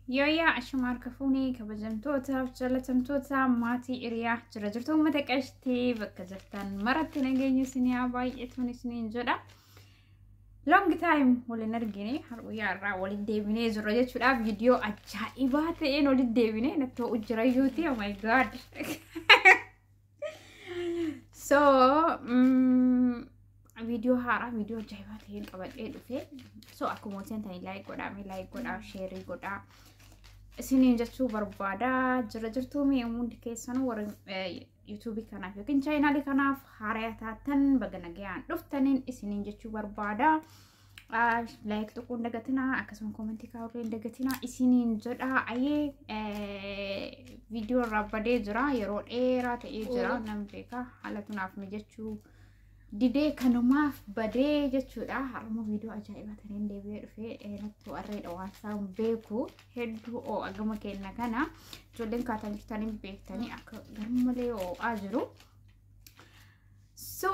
Yooyyaa, ashuma harka fuunee, kabajamtootaaf jaalatamtoota maatii hiriyaa jira jirtu, uummata qashtii bakka jirtan maratti nageenya isinii haa baay'atuun isiniin jedha. Long time waliin argine, guyyaa irraa waliin deebinee jirra jechuudha. Viidiyoo ajaa'ibaa ta'een waliin deebinee natti ho'u jira iyyuuti. Oh my God. So, viidiyoo haaraa, viidiyoo ajaa'ibaa ta'een qabadhee dhufe. So, akkuma seentanii like godhaa, mee like godhaa, share godhaa. Isiniin jechuu barbaada. Jira jirtuu mee hundi keessanuu? Warri YouTubeii kanaaf yookiin channelii kanaaf haaraa taatan, baga nagayaan dhuftaniin isiniin jechuu barbaada. Like tuquu hin dagatinaa, akkasuma commentii kaa'uu hin dagatinaa isiniin jedha. Ayyee, viidiyoo irraa badee jira, yeroo dheeraa ta'ee jira, nan beeka, haala tunaaf mijachuu didee kanumaaf badee jechuudha. Har'uma viidiyoo ajaa'ibaa ta'een deebi'ee dhufee natti ho'arreedha, waan isaan beeku hedduu ho'a gama kenna kana. Ijoolleen kaataan jirtanii beektanii akka garmalee ho'aa jiru. So,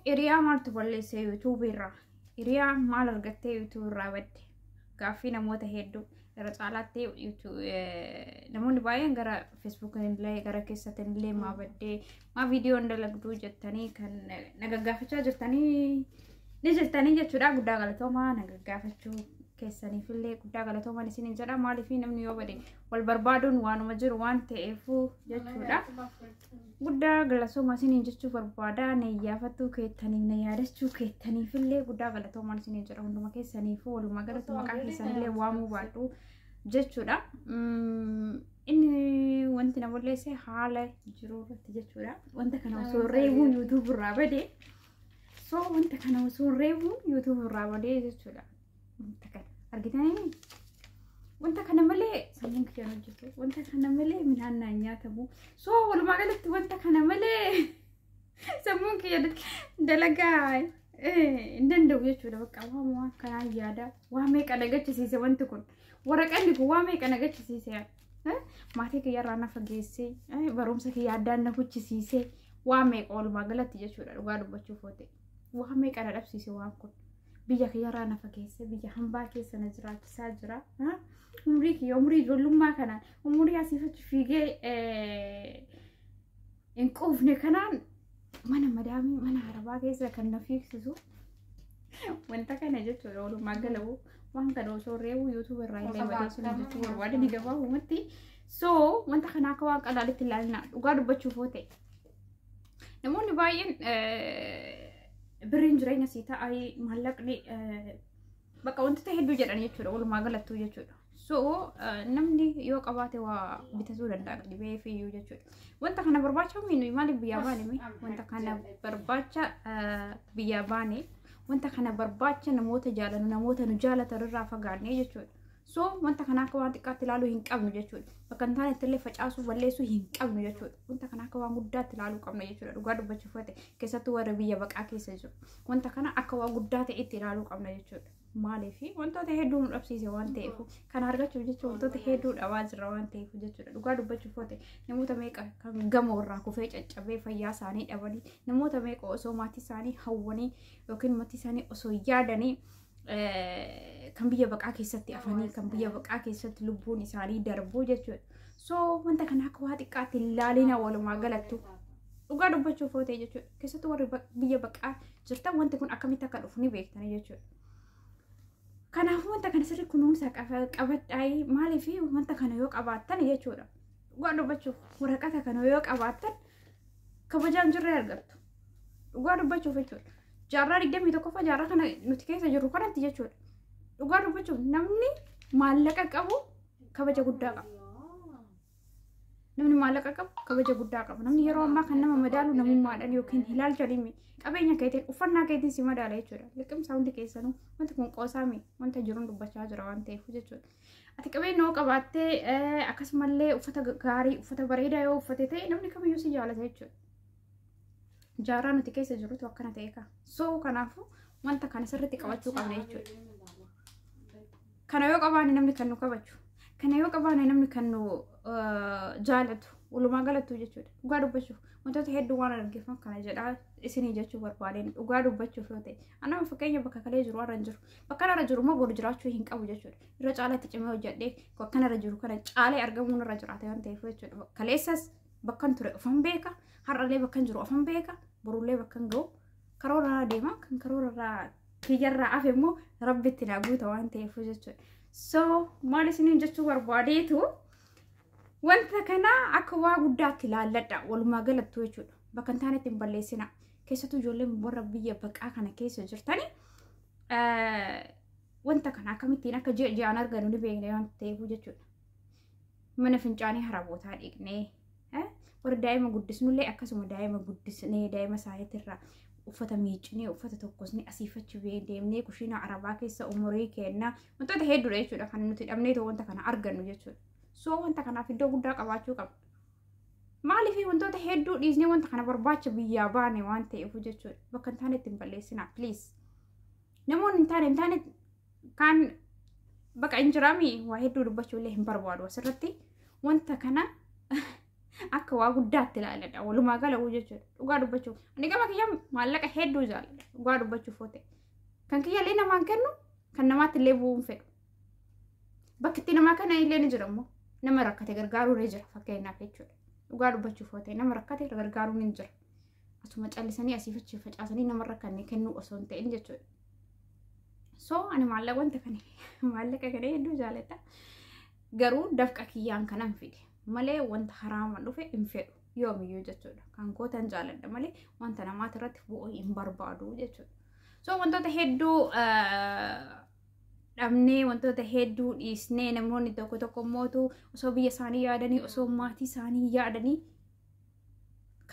hiriyaa maaltu balleessee YouTubeii irraa? Hiriyaa maal argattee YouTubeii irraa badde? Gaaffii namoota hedduu irra caalaatti namoonni baay'een gara Facebookiin illee gara keessatiin illee maa baddee, maa viidiyoo hin dalagduu jettanii kan na gaggaafachaa jirtanii ni jirtanii jechuudha. Guddaa galatoomaa, na gaggaafachuu keessaniif illee guddaa galatoomaan isiniin jedha. Maaliif, namni yoo bade wal barbaaduun waanuma jiru waan ta'eef jechuudha. Guddaa galatoomaa isiniin jechuu barbaada. Na iyyaafattuu keettaniif, na yaadachuu keettaniif illee guddaa galatoomaan isiniin jedha hunduma keessaniif. Walumaa galatti maqaa keessanillee waamuu baadhu jechuudha. Inni wanti na balleesse haala jiruu irratti jechuudha. Wanta kana osoo reebuun YouTube irraa badee. So, wanta kana osoo reebuun YouTube irraa badee jechuudha. Wanta kana argitanii, wanta kana malee sammuun kiyyaan hojjetu, wanta kana malee midhaan naan nyaatamu. So, walumaa galatti wanta kana malee sammuun kiyya dalagaa hin danda'u jechuudha. Bakka waan kanaan yaada, waa meeqa nagachisiise wanti kun, waraqanni kun waa meeqa nagachisiise, maatii kiyyarraa na fageessee, barumsa kiyya addaan na kuchisiise, waa meeqa walumaa galatti jechuudha. Dhugaa dubbachuuf yoo ta'e, waa meeqa na dhabsiise waan kun. Biyya kiyyarraa na fageesse, biyya hambaa keessa na jiraachisaa jira. Umrii kiyya, umrii ijoollummaa kanaan, umurii asii achi fiigee hin quufne kanaan, mana madaamii, mana arabaa keessa kan na fiigsisu wanta kana jechuudha. Walumaa galawu waan kana osoo reebu YouTube irraa illee badeessuun jechuu barbaade ni gabaabumatti. So, wanta kana akka waan qalaalitti ilaalina. Dhugaa dubbachuuf yoo ta'e, namoonni baay'een birriin jireenya sii ta'aa, maallaqni bakka wantoota hedduu jedhan jechuudha, walumaa galattuu jechuudha. So, namni yoo qabaate waa bitatuu danda'a dhibee fiyyuu jechuudha. Wanta kana barbaacha nuyi maaliif biyyaa baane? Wanta kana barbaacha biyyaa baane, wanta kana barbaacha namoota jaalannu, namoota nu jaalatan irraa fagaanne jechuudha. So, wanta kana akka waan xiqqaatti ilaaluu hin qabnu jechuudha. Bakka hin taanetti illee facaasuu, balleessuu hin qabnu jechuudha. Wanta kana akka waan guddaatti ilaaluu qabna jechuudha. Dhugaa dubbachuuf yoo ta'e, keessattuu warra biyya baqaa keessa jiru. Wanta kana akka waan guddaa ta'etti ilaaluu qabna jechuudha. Maaliif, wantoota hedduu nu dhabsiise waan ta'eef, kana argachuuf jecha wantoota hedduu dhabaa jirra waan ta'eef jechuudha. Dhugaa dubbachuuf yoo ta'e, namoota meeqa kan gamoo irraa kufee caccabee fayyaa isaanii dhabanii, namoota meeqa osoo maatii isaanii hawwanii yookiin maatii isaanii osoo yaadanii kan biyya baqaa keessatti hafanii, kan biyya baqaa keessatti lubbuun isaanii darbuu jechuudha. So, wanta kana akka waa xiqqaatti ilaalina walumaa galattu. Dhugaa dubbachuuf yoo ta'e jechuudha. Keessattuu warri biyya baqaa jirtan wanti kun akkamitti akka dhufu ni beektanii jechuudha. Kanaafuu, wanta kana sirri kunuunsa qabadhaayii. Maaliif, wanta kana yoo qabaattan jechuudha. Dhugaa dubbachuuf, waraqata kana yoo qabaattan kabajaan jirree argattu. Dhugaa dubbachuuf jechuudha. Jaarraa 21ffaa, jaarraa kana nuti keessa jirru kanatti jechuudha. Dhugaa dubbachuuf, namni maallaqa qabu kabaja guddaa qaba. Namni maallaqa qabu kabaja guddaa qaba. Namni yeroo ammaa kan nama madaalu namummaadhaan yookiin ilaalcha dhimmi qabeenya keetiin, uffannaa keetiin si madaala jechuudha. Liqimsaa hundi keessanuu, wanti kun qoosaa mi, wanta jiruun dubbachaa jira waan ta'eef jechuudha. Ati qabeenya yoo qabaattee, akkasumallee uffata gaarii, uffata bareedaa yoo uffate ta'e, namni kamiyyuu si jaalata jechuudha. Jaarraa nuti keessa jirrutu akkana ta'e kaa. So, kanaafuu wanta kana sirriitti qabachuu qabna jechuudha. Kana yoo qabaanne namni kan nu kabaju. Kana yoo qabaanne namni kan nu jaalatu walumaa galattuu jechuudha. Dhugaa dubbachuuf wantoota hedduu waan argeeffan kana jedhaa isinii jechuu barbaadeen dhugaa dubbachuuf yoo ta'e. Anama fakkeenya bakka kalee jiru har'a hin jiru. Bakka irra jiru immoo boru jiraachuu hin qabu jechuudha. Irra caalaatti cimee hojjedhee bakka irra jiru kana caalee argamuun irra jiraate waan ta'eef jechuudha. Kaleessas bakkan ture ofan beeka, har'allee bakkan jiru ofan beeka, borullee bakkan ga'u karoora irraa deema kan karoora irraa kiyyarraa hafe immoo rabbitti naa guuta waan ta'eef jechuudha. So maal isiniin jechuu barbaadeetu wanta kana akka waa guddaatti ilaalladha walumaa galattu jechuudha. Bakka hin taanetti hin balleessina. Keessattuu ijoolleen warra biyya baqaa kana keessa jirtani wanta kana akkamittiin akka ji'a ji'aan arganu ni beekna waan ta'eef jechuudha. Mana fincaanii harabootaa dhiqnee warra daa'ima guddisnullee akkasuma daa'ima guddisnee daa'ima isaaniitirraa uffata miicnee uffata tokkosnee asiifachi deemnee kushiina arabaa keessa umurii kennaa wantoota hedduudha jechuudha kan nuti dhabnee wanta kana argannu jechuudha. So wanta kanaaf iddoo guddaa qabaachuu qabna. Maaliif wantoota hedduu dhiisnee wanta kana barbaacha biyyaa baane waan ta'eef jechuudha. Bakka hin taanetti hin balleessinaa please. Namoonni hin taane kan bakka hin jiraami waa hedduu dubbachuu illee hin barbaadu asirratti wanta kana akka waa guddaatti ilaaladha walumaa gala'uu jechuudha. Dhugaa dubbachuuf. Ani gama kiyya maallaqa hedduu jaalladha dhugaa dubbachuuf yoo ta'e. Kan kiyya illee namaan kennu kan namaatti illee bu'uu hin fedhu. Bakki itti namaa kana illee ni jira immoo nama rakkate gargaaruu ni jira fakkeenyaaf jechuudha. Dhugaa dubbachuuf yoo ta'e nama rakkate gargaaruu ni jira. Asuma callisanii asii fachi facaasanii nama rakkanne kennuu osoo hin ta'in jechuudha. So ani maallaqa wanta kana maallaqa kana hedduu jaalladha. Garuu dafqa kiyyaan kanan fide malee wanta haraama dhufe hin fedhu yoomiyyuu jechuudha. Kan gootan jaalladha malee wanta namaati irratti bu'uu hin barbaadu jechuudha. So wantoota hedduu dhabnee wantoota hedduu dhiisnee namoonni tokko tokko mootu osoo biyya isaanii yaadanii osoo maatii isaanii yaadanii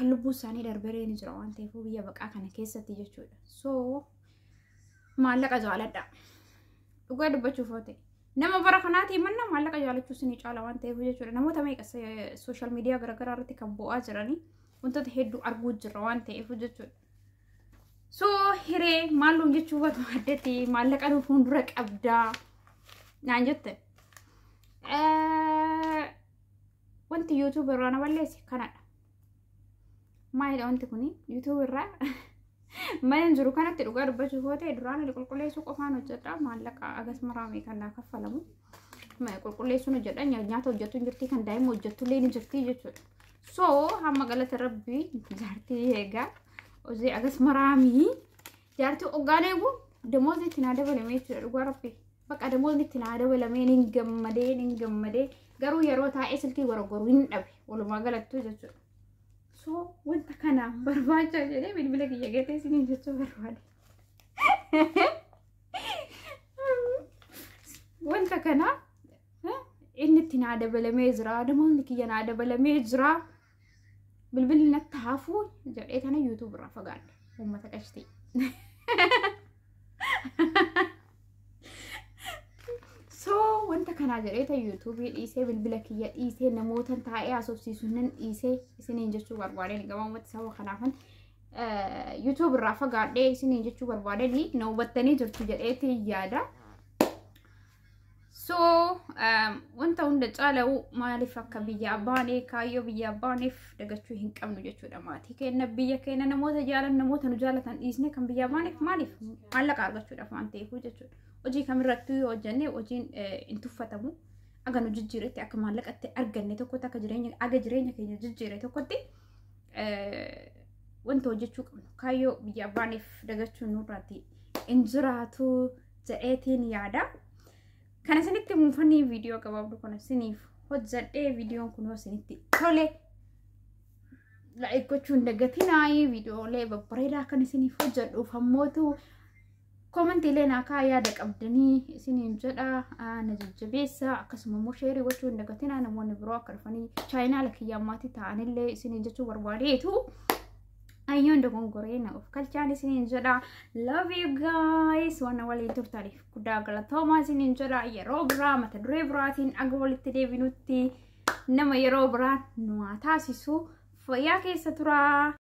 kan lubbuu isaanii darberee ni jira waan ta'eef biyya baqaa kana keessatti jechuudha. So maallaqa jaaladha. Dhugaa dubbachuuf yoo ta'e nama bara kanaatii manna maallaqa jaalachuu isinii caala waan ta'eef jechuudha. Namoota meeqa sooshaal miidiyaa garaagaraa irratti kan bu'aa jiranii wantoota hedduu arguu jirra waan ta'eef jechuudha. So hiree maalum jechuu barbaaddetti maallaqa nu fuuldura qabdaa naan jette. Wanti YouTube irraa na balleesse kanadha. Maalidha wanti kuni YouTube irraa mana jiru kanatti dhugaa dubbachuuf yoo ta'e duraan ani qulqulleessuu qofaan hojjedha maallaqa agas maraame kan naa kaffalamu. Qulqulleessuun hojjedha nyaata hojjettu hin jirti kan daa'ima hojjettu illee ni jirti jechuudha. So hamma galata rabbii jaartii eegaa. Hojii agas maraamii jaartii hoggaan eegu damoonni itti naa dabalame jechuudha dhugaa rabbii. Bakka damoonni itti naa dabalamee nin gammadee garuu yeroo taa'ee silkii gorogoruu hin dhabe walumaa galattuu jechuudha. So wanta kana barbaacha jedhee bilbila kiyya gatee isiniin jechuu barbaade. Wanta kana inni itti naa dabalamee jira damoonni kiyya naa dabalamee jira. Bilbilli natti hafuu jedhee tana YouTube irraa fagaadhe uummata qashtii. So wanta kanaa jedhee ta YouTube dhiisee bilbila kiyya dhiisee namoota taa'ee haasofsiisu nan dhiisee isiniin jechuu barbaadeen gabaabumatti saba kanaafan YouTube irraa fagaadhee isiniin jechuu barbaadeen na hubattanii jirtu jedheeti yaada. So wanta hunda caala'u maaliif akka biyya baanee kaayyoo biyya baaneef dagachuu hin qabnu jechuudha. Maatii keenya biyya keenya namoota jaalan namoota nu jaalatan dhiisnee kan biyya baaneef maaliif maallaqa argachuudhaaf waan ta'eef jechuudha. Hojii kamirrattuu yoo hojjenne hojiin hin tuffatamu. Aga nu jijjiiretti akka maallaqatti arganne tokkotti akka jireenya aga jireenya keenya jijjiire tokkotti wanta hojjechuu qabnu kaayyoo biyya baaneef dagachuun nurraatti hin jiraatu jedheetiin yaada. Kana isinitti muufanii viidiyoo gabaabduu kana isiniif hojjedhee viidiyoon kun yoo isinitti tole like gochuun dagatinaayi viidiyoolee babbareedaa kan isiniif hojjedhuuf ammootu koomentiilee naa kaa yaada qabdanii isiniin jedha na jajjabeessa akkasuma immoo sheerii gochuun dagatinaa namoonni biroo akka dhufanii chaayinaala kiyya ammaatii ta'anillee isiniin jechuu barbaadeetu. Ayyoon dogongoree na of kalchaan isiniin jedha. Love you guys. Waan waliin turtaniif guddaa galatoomaa isiniin jedha. Yeroo biraa mata duree biraatiin aga walitti deebinutti nama yeroo biraa nu haa taasisu. Fayyaa keessa turaa.